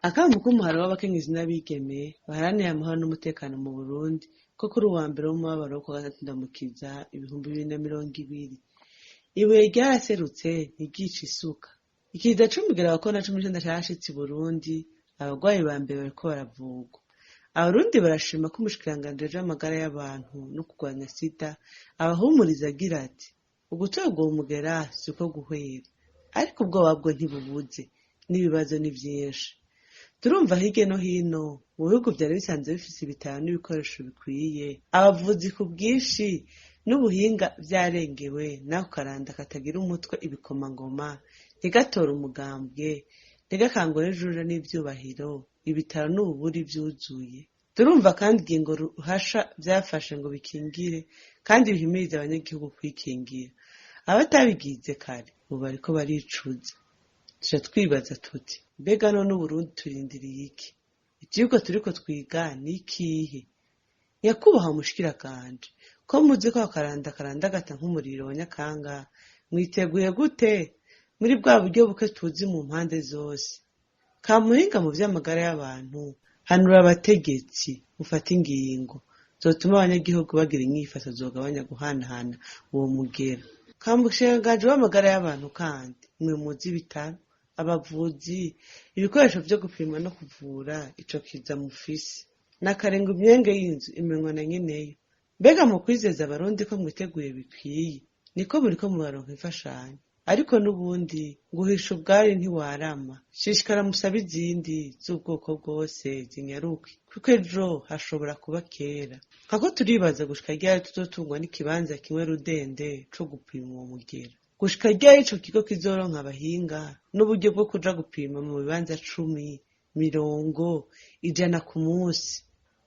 Akamo k'umuharo w'abakenyezi n'abigeme baharanira amahoro n'umutekano mu Burundi ko kuri uwa mbere w'umubabaro wo kuwa gatatu Ndamukiza 2020. Ibuye ryaraserutse ntiryica isuka. Ikiza c'umugera wa corona 19 carashitse i Burundi, abarwayi ba mbere bariko baravurwa. Abarundi barashima ko umushikiranganji w'amagara y'abantu no kurwanya sida abahumuriza agira ati: "Ugutorwa uwo mugera siko guhwera, ariko ubwoba bwo ntibubuze, n'ibibazo ni vyinshi." Turumva hirya no hino mu bihugu vyari bisanzwe bifise ibitaro n'ibikoresho bikwiye, abavuzi ku bwinshi n'ubuhinga vyarengewe, n'ako karanda katagira umutwe ibikomangoma, ntigatore umugambwe, ntigakangure ijuru n'ivyubahiro, ibitaro n'ububuri vyuzuye. Turumva kandi ingingo ruhasha vyafashe ngo bikingire kandi bihimirize abanyagihugu kwikingira. Abatabigize kare ubu bariko baricuza. Tuca twibaza tuti: mbega none Uburundi turindiriye iki? Icigwa turiko twiga ni ikihe? Nyakubahwa mushikiranganje, ko muzi ko ako karanda karandagata nk'umuriro wa nyakanga, mwiteguye gute muri bwa buryo buke tuzi mu mpande zose? Kamuhinga mu vy'amagara y'abantu, hanura abategetsi mufate ingingo zotuma abanyagihugu bagira inyifato zogabanya guhanahana uwo mugera. Kamushikiranganji w'amagara y'abantu kandi, mwe muzi ibitaro, abavuzi, ibikoresho vyo gupima no kuvura ico kiza mufise. Nakarenga imyenge y'inzu imenywa na nyeneyo. Mbega mu kwizeza abarundi ko mwiteguye bikwiye, niko muriko muraronka imfashanyo. Ariko n'ubundi nguhisha ubwari ntiwarama. Shishikara musabe izindi z'ubwoko bwose zinyaruke, kuko ejo hashobora kuba kera. Nkako turibaza gushika ryari tuzotungwa n'ikibanza kimwe rudende co gupima uwo mugera. Gushika ryari ico kigo kizoronka abahinga n'uburyo bwo kuja gupima mu bibanza 10, 50, 100 ku musi.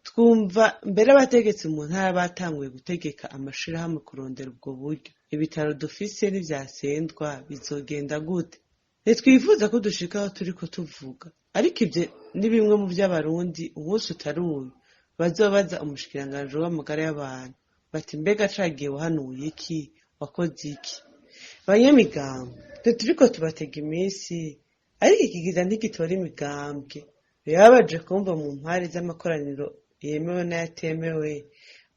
Twumva mbere abategetsi mu ntara batanguye gutegeka amashirahamwe kurondera ubwo buryo. Ibitaro dufise nivyasendwa bizogenda gute? Ntitwifuza ko dushika aho turiko tuvuga, ariko ivyo ni bimwe mu vy'abarundi umunsi utari uyu bazobaza umushikiranganji w'amagara y'abantu bati: mbega cagihe wahanuye iki, wakoze iki? Banyamigambwe, ntituriko tubatega iminsi, ariko iki kiza ntigitora imigambwe. Birababaje kumva mu mpari z'amakoraniro yemewe n'ayatemewe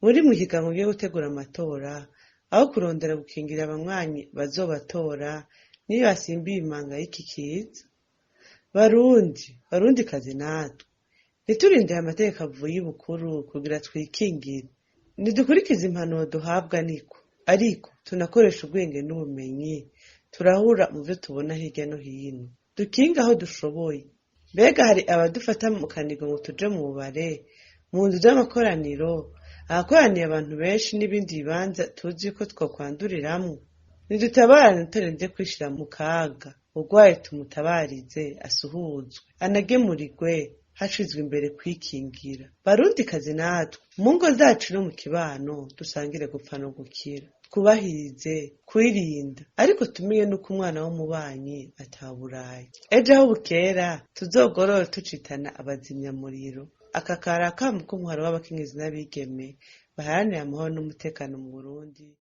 muri mu higanwa ryo gutegura amatora, aho kurondera gukingira abanywanyi bazobatora niyo basimbiye imanga y'iki kiza. Barundi, barundikazi natwe, ntiturindire amategeko avuye ibukuru kugira twikingire. Ntidukurikize impanuro duhabwa niko, ariko tunakoresha ubwenge n'ubumenyi turahura mu vyo tubona hirya no hino. Dukinge aho dushoboye. Mbega hari abadufata mu kanigo ngo tuje mu bubare, mu nzu z'amakoraniro, ahakoraniye abantu benshi n'ibindi bibanza tuzi ko twokwanduriramwo? Nidutabarane tutarinze kwishira mu kaga. Urwaye tumutabarize asuhuzwe, anagemurirwe hashizwe imbere kwikingira. Barundikazi natwe, mu ngo zacu no mu kibano dusangire gupfa no gukira. Twubahirize kwirinda, ariko tumenye nuko umwana w'umubanyi ataburaye. Ejo aho bukera tuzogorore tucitana abazimyamuriro. Aka kari akamo k'umuharo w'abakenyezi n'abigeme baharanira amahoro n'umutekano mu Burundi.